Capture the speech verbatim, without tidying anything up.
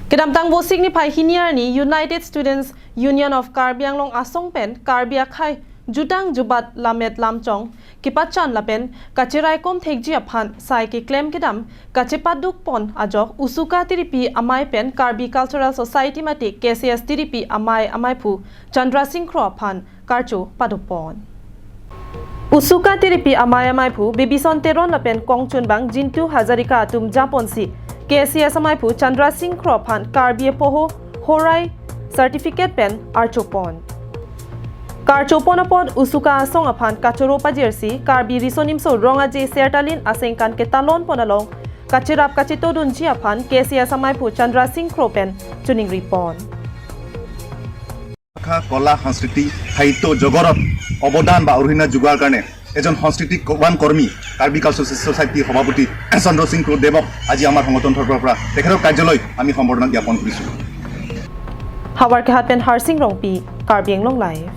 Kedamtang Vosik niphai hini arni United Students Union of Karbi Anglong asong pen Karbi akhei jutang jubat lammet lamchong kepachan lapen kacheraikom thekji aphan sai keklem kedam kachepaduk pon ajok Usuka Tiripi Amei pen Karbi Cultural Society mate K C S Tiripi Amei amaiphu Chandra Sing Kro aphan karcho paduk pon. Usuka Tiripi Amei amaiphu Bibison Teron lapen kongchunbang Jintu Hazarika atum japonsi K C S amaiphu Chandra Sing Kro aphan Karbi apoho horai certificate pen archo pon. Karcho pon apot Usuka asong aphan kachoro pajirsi Karbi Riso Nimso Rong Aje Sertalin asengkan ketalon pon along kacherap kachetodunji aphan K C S amaiphu Chandra Sing Kro pen choningri pon. ভাষা, কলা, সংস্কৃতি, সাহিত্য জগতত অৱদান বা অৰিহণা যোগোৱাৰ কাৰণে এজন সংস্কৃতিৱান কৰ্মী কাৰ্বি কালচাৰেল ছ'চাইটিৰ সভাপতি চন্দ্ৰ সিং ক্ৰ দেৱক আজি আমাৰ সংগঠনৰ তৰফৰ পৰা তেখেতৰ কাৰ্যালয়ত আমি সম্বৰ্ধনা জ্ঞাপন কৰিছোঁ। Howraghat pen Harsing Rongpi, Karbi Anglong Live.